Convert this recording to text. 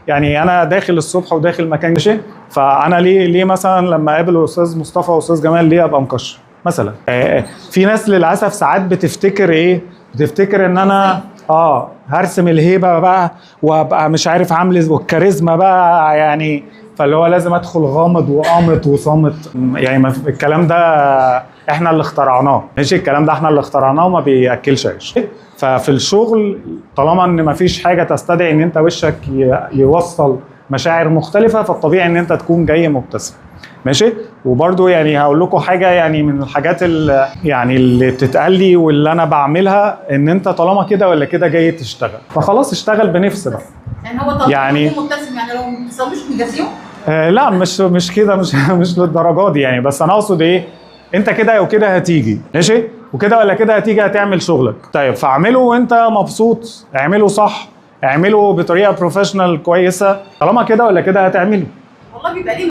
يعني انا داخل الصبح وداخل مكان، ماشي؟ فانا ليه مثلا لما اقابل الاستاذ مصطفى واستاذ جمال ليه ابقى مكشر مثلا؟ في ناس للاسف ساعات بتفتكر ايه؟ بتفتكر ان انا هرسم الهيبة بقى وابقى مش عارف عامل والكاريزما بقى، يعني فاللي هو لازم ادخل غامض وقامت وصامت. يعني ما الكلام ده احنا اللي اخترعناه، ماشي؟ الكلام ده احنا اللي اخترعناه وما بياكلش عيش. ففي الشغل طالما ان ما فيش حاجة تستدعي ان انت وشك يوصل مشاعر مختلفه، فالطبيعي ان انت تكون جاي مبتسم، ماشي؟ وبرده يعني هقول لكم حاجه، يعني من الحاجات اللي يعني اللي بتتقال لي واللي انا بعملها، ان انت طالما كده ولا كده جاي تشتغل، فخلاص اشتغل بنفس بقى. يعني هو طبعا يكون مبتسم، يعني لو ما ابتسموش نجازيهم؟ لا، مش كده، مش للدرجة دي يعني، بس انا اقصد ايه؟ انت كده وكده هتيجي، ماشي؟ وكده ولا كده هتيجي هتعمل شغلك، طيب فاعمله وانت مبسوط، اعمله صح، اعمله بطريقة professional كويسه، طالما كده ولا كده هتعمله. والله بيبقى ليه.